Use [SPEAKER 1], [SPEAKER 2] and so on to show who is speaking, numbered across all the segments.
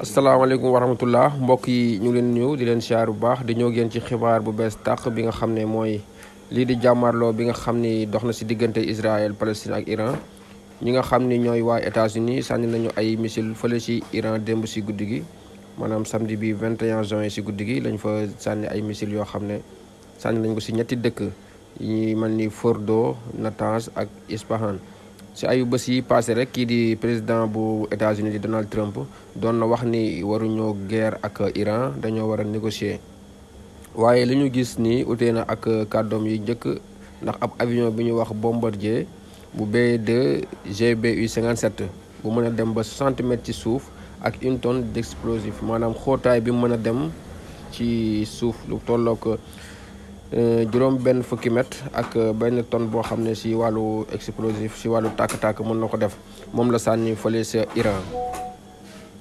[SPEAKER 1] asalaamaaleykum wa rahmatullah mbokk yi ñu leen ñëw di leen siyaar bu baax di ñëw génn ci xibaar bu bees tàq bi nga xam ne mooy lii di jàmmarloo bi nga xam ni dox na si diggante Israël Palestine ak Iran. ñi nga xam ni ñooy waa États-Unis sànni nañu ay missile fële ci Iran démb si guddi gi maanaam samedi bi 21 juin si guddi gi lañ fa sànni ay missile yoo xam ne sànni nañ ko si ñetti dëkk yi mel ni Fordo, Natanz ak Ispahan. si ayu bés yi passé rek kii di président bu États-Unis di Donald Trump doon na wax ni waruñoo guerre ak Iran dañoo war a négocier waaye li ñu gis ni utee na ak kàddoom yi njëkk ndax ab avion bi ñu wax bombardier bu B2 GBU 57 bu mën a dem ba 60 mètres ci suuf ak une tonne d'explosif maanaam xóotaay bi mën a dem ci suuf lu tollook juróom benn fukki mètre ak benn tonne boo xam ne si wàllu explosif si wàllu tàkk-tàkk mën na ko def moom la sànni fële sa Iran.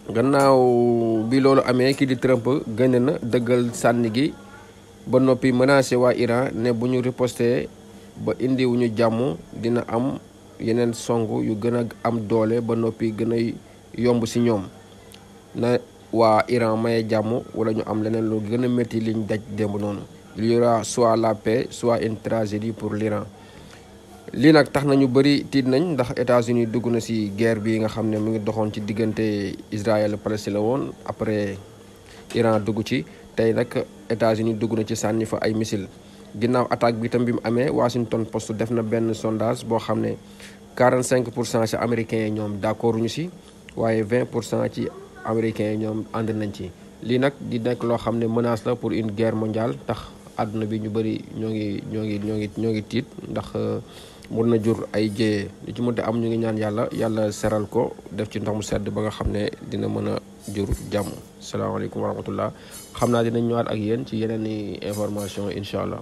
[SPEAKER 1] gannaaw bi loolu amee kii di Trump gën na dëggal sànni gi ba noppi menacé waa Iran ne bu ñu riposté ba indiwuñu jàmm dina am yeneen song yu gën a am doole ba noppi gën a yomb si ñoom na waa Iran maye jàmm wala ñu am leneen lu gën a métti liñ daj démb noonu. Il y aura soit la paix soit une tragédie pour l'Iran. lii nag tax na ñu bëri tiit nañ ndax États-Unis dugg na ci guerre bi nga xam ne mu ngi doxoon ci diggante Israël Palestine la woon après Iran dugg ci tey nag États-Unis dugg na ci sànni fa ay missile ginnaaw attaque bi tam bi mu amee Washington Post def na benn sondage boo xam ne 45% ci américains yi ñoom d'accord ñu ci waaye 20% ci américains yi ñoom ànd nañ ci. lii nag di nekk loo xam ne menace la pour une guerre mondiale tax àdduna bi ñu bëri ñoo ngi tiit ndax mën na jur ay jéyee li ci mënti am ñu ngi ñaan yàlla seral ko def ci ndox mu sedd ba nga xam ne dina mën a jur jàmm. salaamaaleykum wa rahmatullah xam naa dinañ ñëwaat ak yéen ci yeneen i information incha allah.